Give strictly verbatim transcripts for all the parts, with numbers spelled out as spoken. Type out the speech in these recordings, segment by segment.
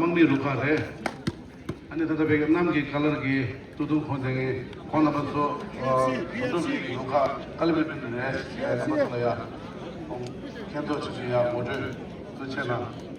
དམག་མི་རུ་ཁག་རེད། ཨ་ནི་ད་ལྟ་བོད་ཀྱི་གནམ་གྱི་ཁ་ལར་གྱི་ཏུ་ཏུ་ཁོང་དེ་ངས་ཁོང་རྣམ་པ་ཚོ་ཨ་ང་ཚོ་བོད་ཀྱི་རུ་ཁག་ཀ་ལི་བི་པི་ཏི་རེད། ཡ་རྣམ་པ་ཚོ་ལ་ཡ་ཁོང་མཁྱེན་རྟོགས་བྱེད་ཚུལ་ཡ་ངོ་སྤྲོད་ཚུལ་བྱས་ན།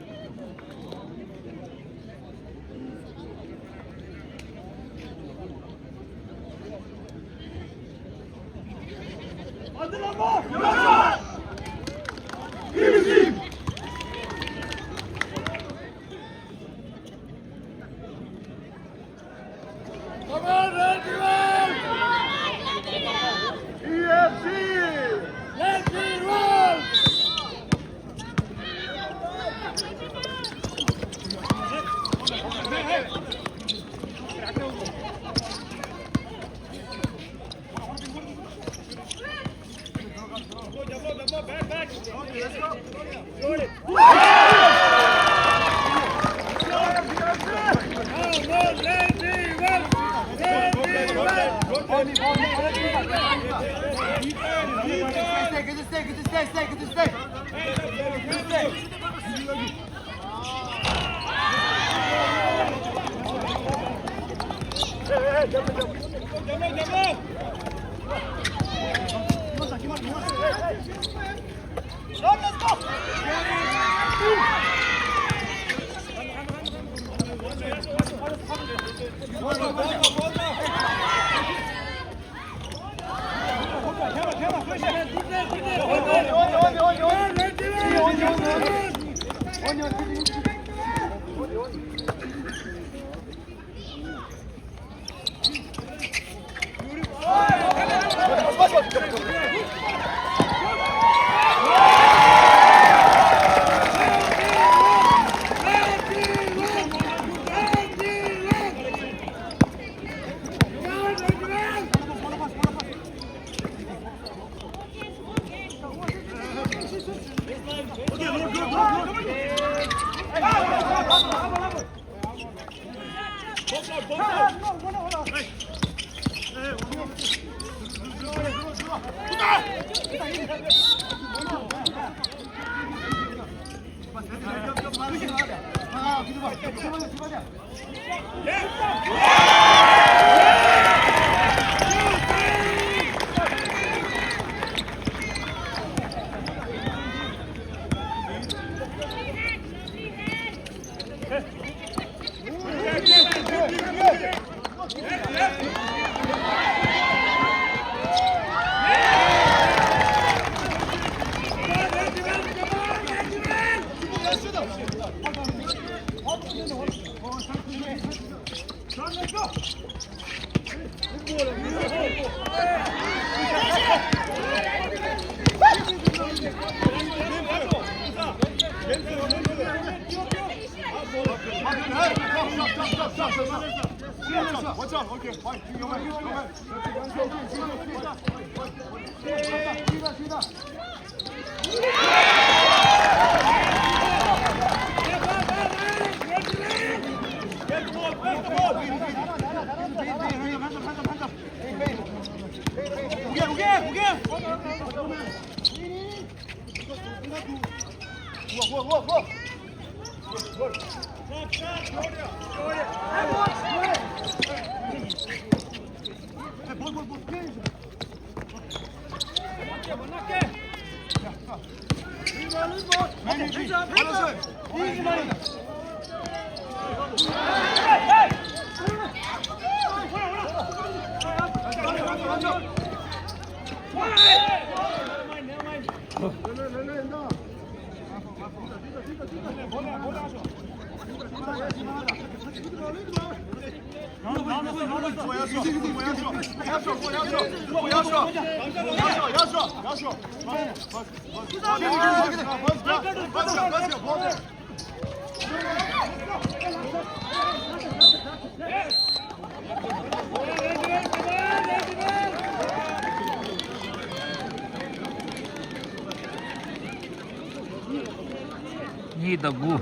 གཉིས་དང་དགུ།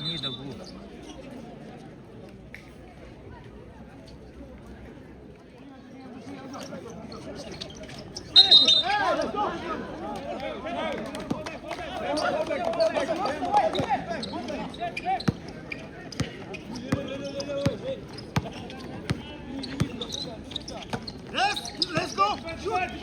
གཉིས་དང་དགུ། Let's, let's go! Shoot!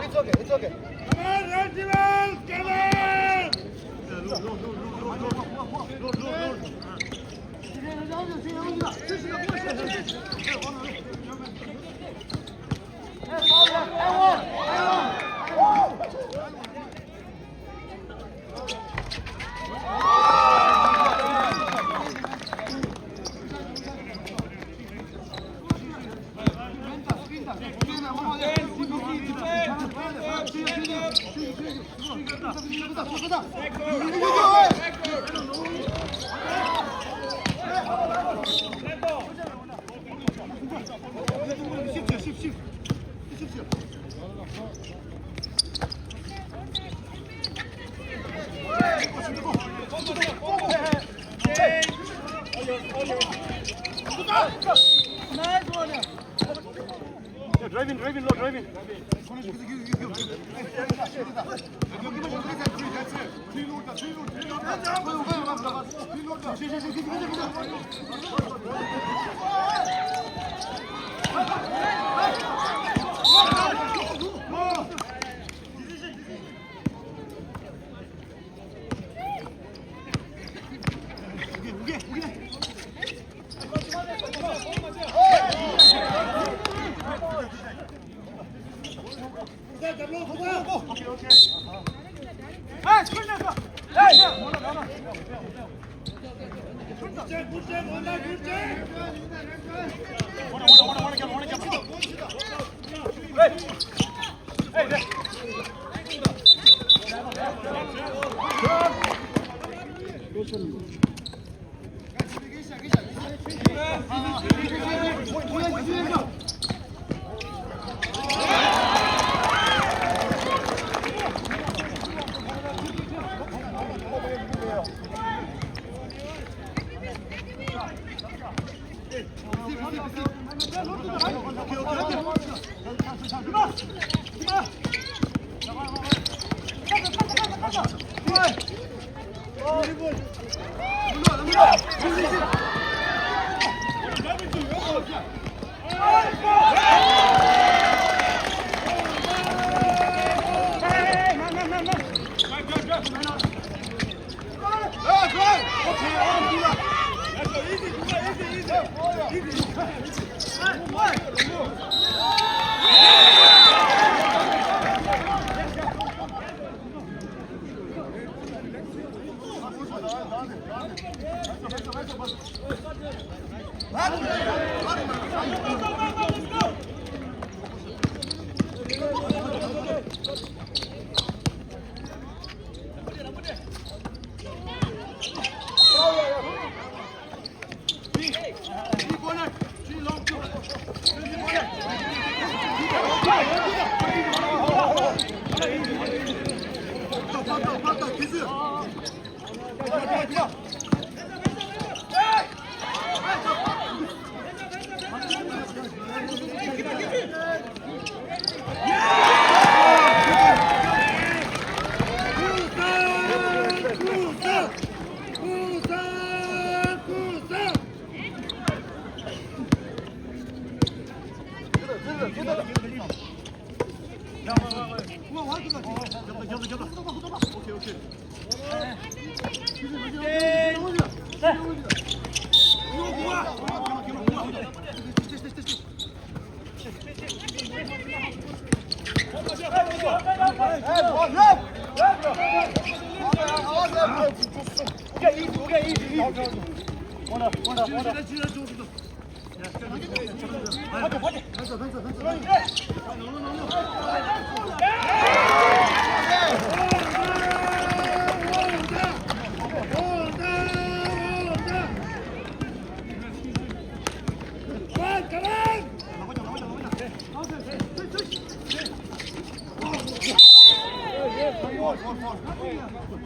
It's okay, it's okay. Come on, Ranjival, come on! Drive in, drive in, low, drive in.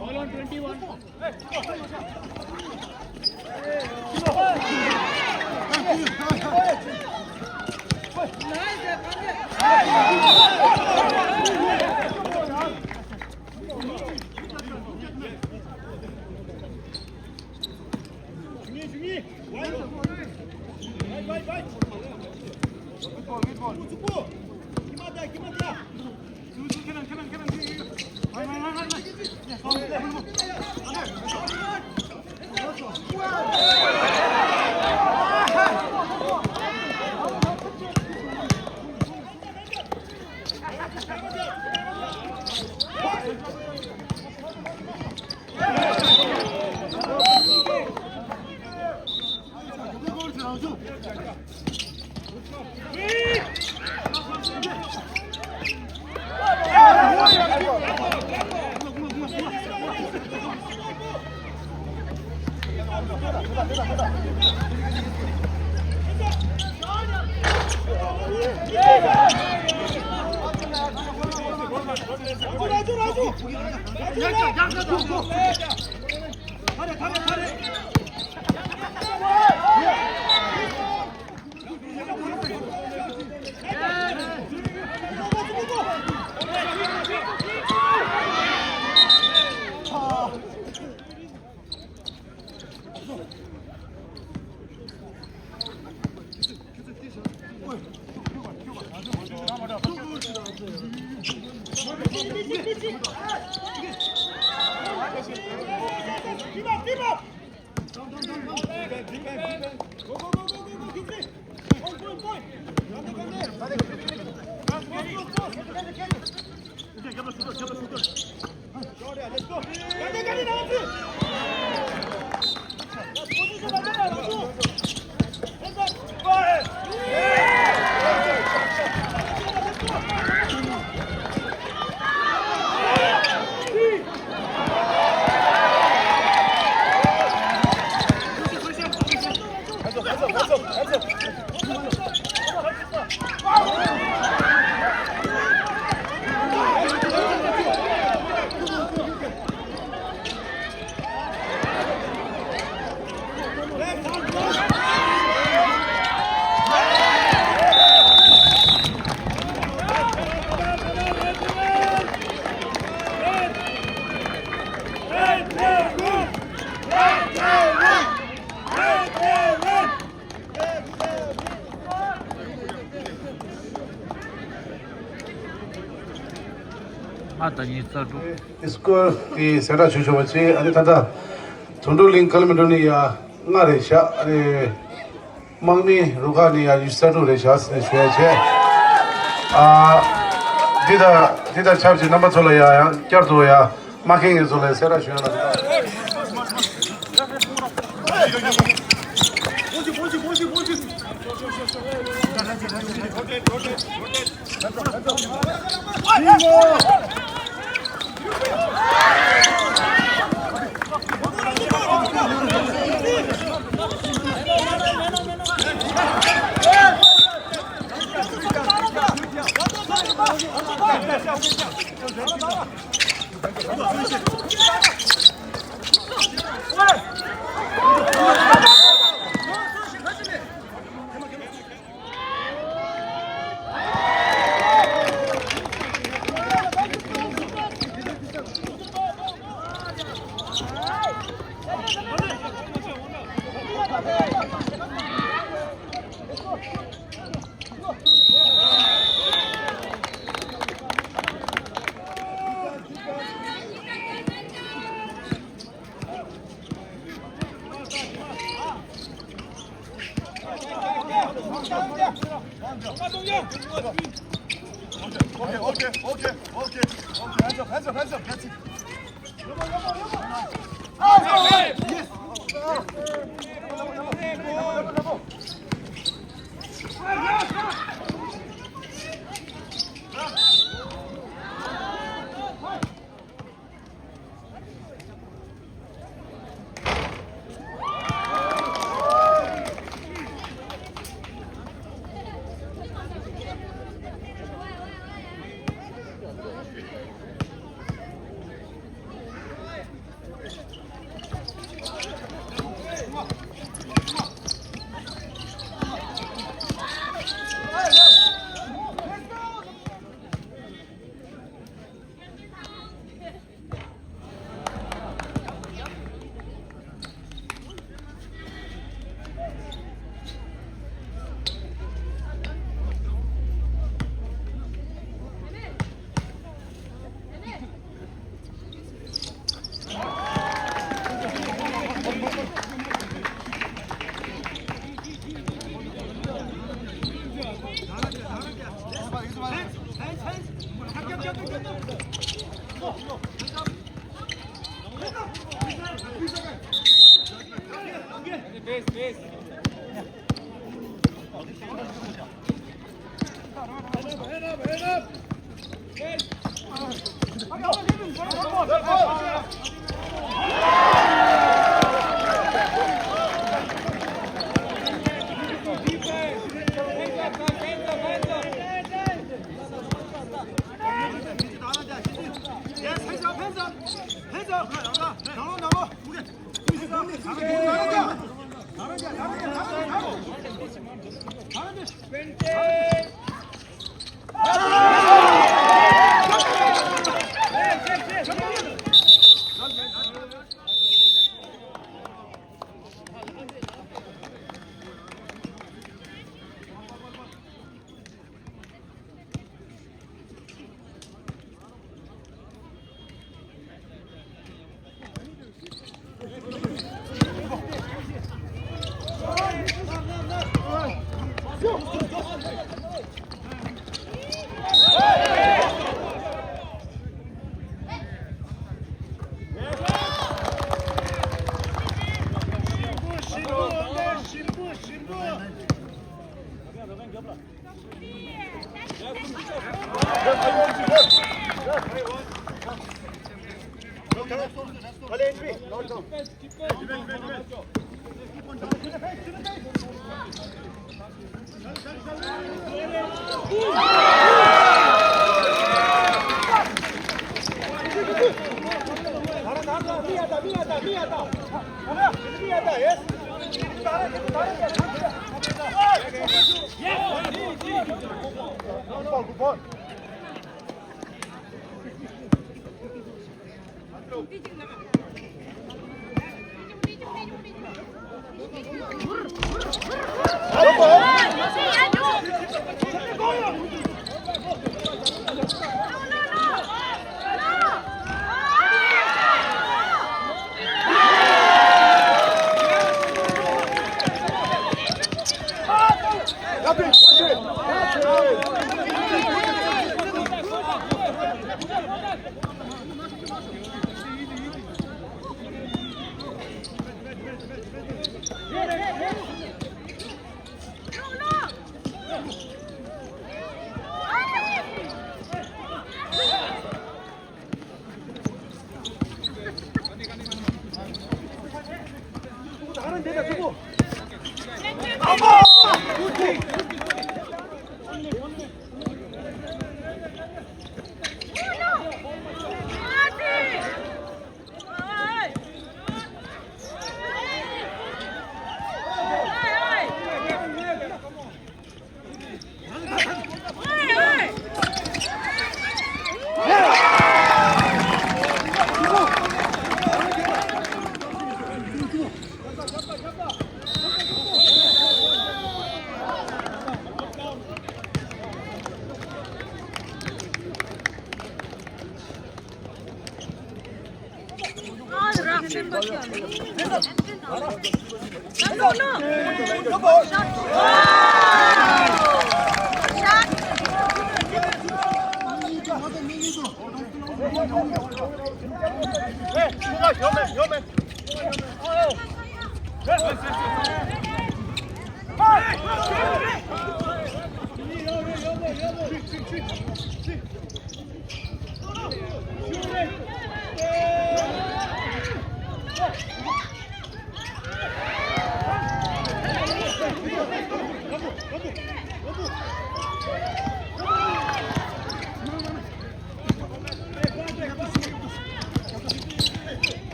All on twenty-one. ཨ་ད་ཉི་ཚ་དྲུག་སི་ཀོལ་གྱི་གསལ་བསྒྲགས་ཞུ་ཆོག་པ་བྱས། ཨ་ནི་ད་ལྟ་དོན་གྲུབ་གླིང་ཀ་ལི་མི་འགྲོ་ནི་ཡ་ལྔ་རེད་བཞག་ཨ་ནི་དམག་མི་རུ་ཁག་ནི་ཡ་ཉི་ཤུ་རྩ་དྲུག་རེད་བཞག་ཟེར་ནས་ཞུ་ཡ་བྱས། ཨ་འདི་དང་འདི་དང་ཆབས་ཅིག་རྣམ་པ་ཚོ་ལ་ཡ་ཡང་བསྐྱར་དུ་ཡ་དམག་འཁྲུག་ངལ་གསོ་ལ་གསལ་བསྒྲགས་ཞུ་ཡ་ལ། Okay, okay, okay, okay, okay. Hands up, hands up, hands up. That's it. Yes.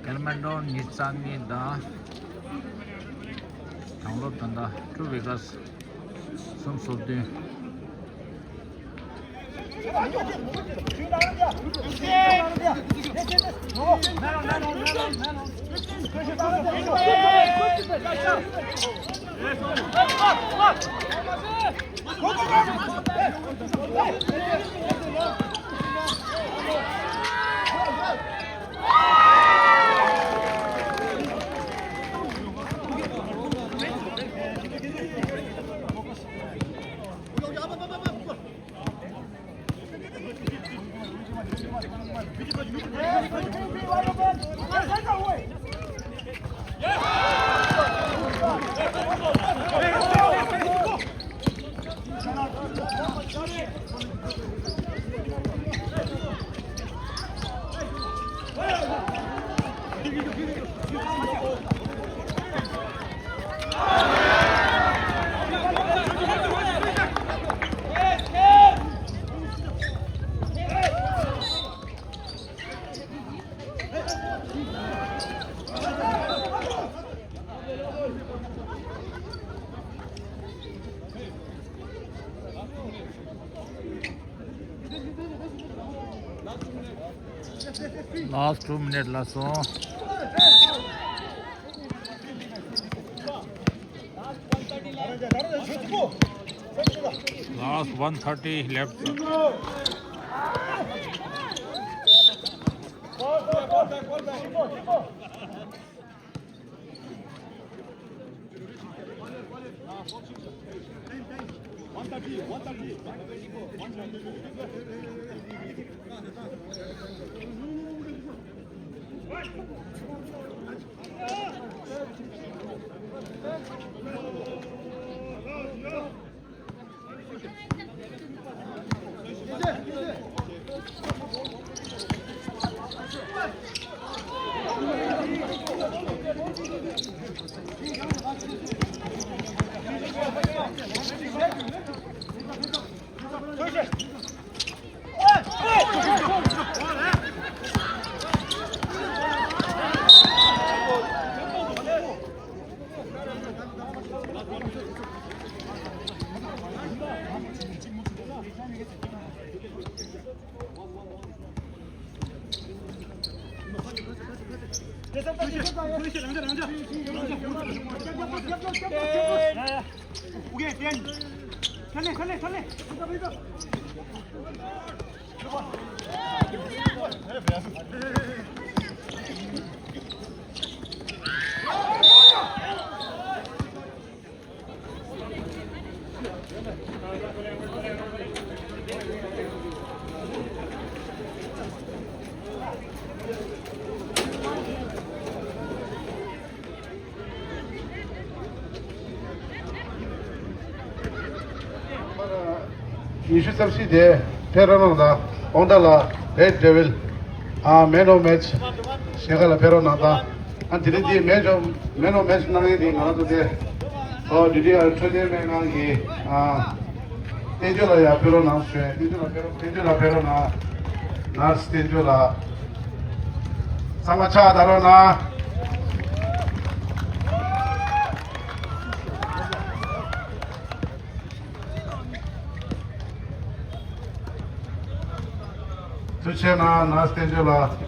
ཀལ་མན་ཌོ་ཉི་ཤུ་རྩ་གཉིས་དང་། དང་སློབ་དང་ད་ཀྲུ་བི་ཀཱས་གསུམ་སོ་བདུན། Last two minute ལ་སོང་། Last one thirty left. ཉི་ཤུ་རྩ་བཞི་དེ་ཕེབས་རོགས་གནང་དང་། དབང་ཐང་ལགས་རེད་ཌེ་ཝིལ། ཨ་མེན་ཨོ་མེཆ་ཞལ་ཁ་ལ་ཕེབས་རོགས་གནང་དང་། ཨ་དེ་རིང་འདི་མེན་ཨོ་མེན་ཨོ་མེཆ་གནང་མཁན་དེ་ང་རང་ཚོ་དེ། ཨོ་ཌི་ཌི་ཨར་འཕྲོད་བསྟེན་སྨན་ཁང་གི་ཨ་བསྟན་ཆོས་ལགས་ཡར་ཕེབས་རོགས་གནང་ཞུ། བསྟན་ཆོས་ལགས་ཕེབས་རོགས། བསྟན་ཆོས་ལགས་ཕེབས་རོགས་གནང་། ནར་སི་བསྟན་ཆོས་ལགས། ཚང་མ་ཕྱག་བརྡབ་རོགས་གནང་། ཐུགས་རྗེ་གནང་། ནར་སི་བསྟན་ཆོས་ལགས།